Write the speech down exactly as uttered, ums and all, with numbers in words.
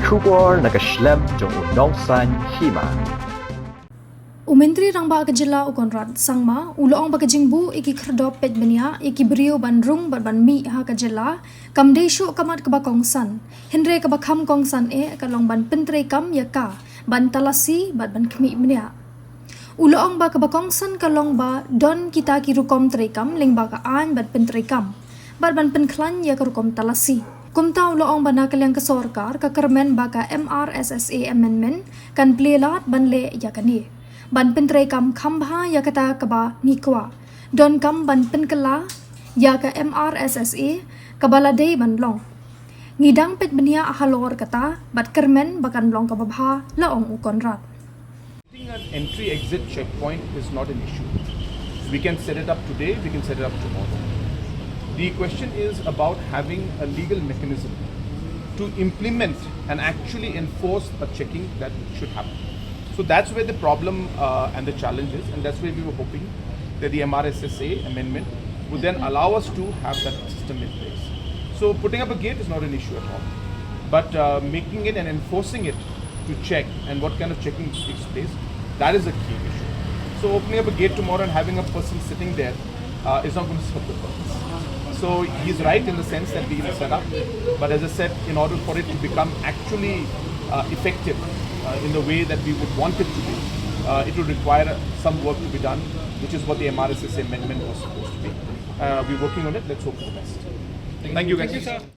Khubor na ka shlem jong u nongsan hima. U Myntri Rangbah ka Jylla u Conrad Sangma u la ong ba ka jingbuh ïa ki khyrdop peit bniah ïa ki briew ban rung bad ban mih ha ka jylla kam dei shuh ka mat kaba kongsan, hynrei kaba kham kongsan eh ka long ban pyntreikam ïa ka, ban talasi bad ban khmih bniah. U la ong ba kaba kongsan ka long ba don kita ki rukom treikam lyngba ka aiñ ban pyntreikam bad ban pynkhlaiñ ïa ka rukom talasi. Kumta u la ong ba na ka liang ka sorkar ka kyrmen ba ka M R S S A amendment kan plie lad ban leh ïa kane, ban pyntreikam kham bha ïa kata kaba ngi kwah. Donkam ban pynkylla ïa ka M R S S A kaba la dei ban long. Ngi dang peit bniah halor kata bad kyrmen ba kan long kaba bha, la ong u Conrad. Putting an entry exit checkpoint is not an issue. We can set it up today, we can set it up tomorrow. The question is about having a legal mechanism to implement and actually enforce a checking that should happen. So that's where the problem uh, and the challenge is, and that's where we were hoping that the M R S S A amendment would then allow us to have that system in place. So putting up a gate is not an issue at all, but uh, making it and enforcing it to check and what kind of checking takes place, that is a key issue. So opening up a gate tomorrow and having a person sitting there uh, is not going to serve the purpose. So he's right in the sense that we can set up, but as I said, in order for it to become actually uh, effective uh, in the way that we would want it to be, uh, it would require some work to be done, which is what the M R S S A amendment was supposed to be. Uh, we're working on it. Let's hope for the best. Thank you, guys.